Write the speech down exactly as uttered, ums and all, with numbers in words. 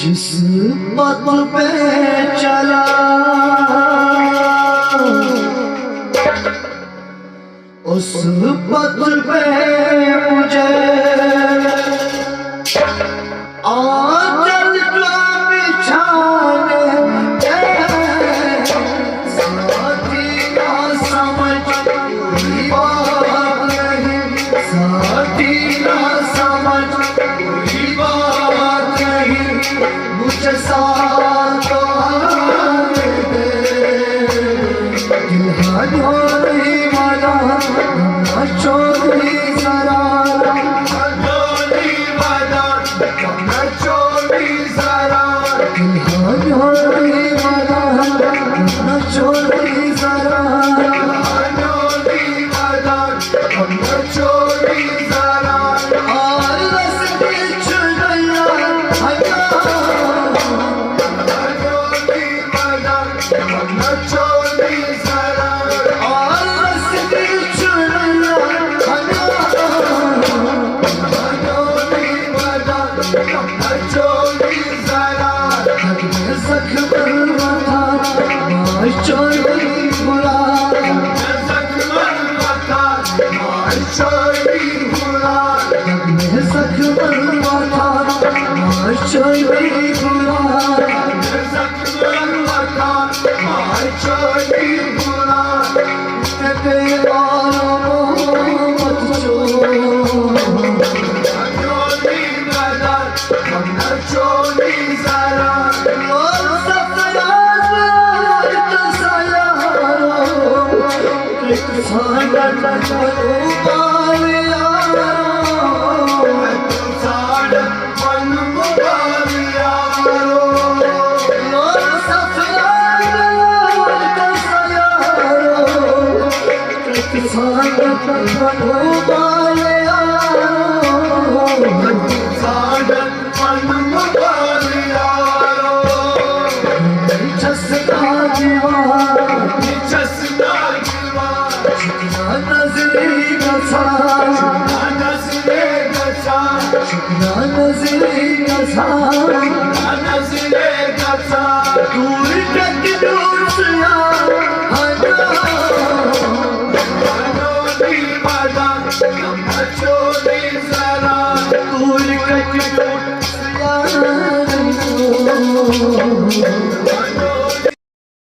جس پتھ پہ چلا، اس پتھ پہ مجھے آنچل کا بچھانے دے۔ ساتھی نہ سمجھ کوئی بات نہیں، ساتھی نہ سمجھ کوئی بات نہیں، مجھے ساتھ تو آنے دے۔ دل ہنجھوڑی والا، نہ چھوڑی ذرا۔ ہنجھوڑی والا، نہ چھوڑی ذرا۔ دل ہنجھوڑی والا، نہ چھوڑی ذرا۔ ہنجھوڑی والا، نہ چھوڑی ذرا۔ آلس کی چھڑیا، ہنجھوڑی والا، نہ چھوڑی ذرا۔ آلس کی چھڑیا، ہنجھوڑی والا، نہ چھوڑی ذرا۔ زخم الوطن، ماش چوری بلا۔ زخم الوطن، ماش چوری بلا۔ زخم الوطن، ماش چوری بلا۔ زخم الوطن، ماش چوری بلا۔ تیرے آلو مت چھوڑ۔ ہنجھوڑی والا، نہ چھوڑی ذرا۔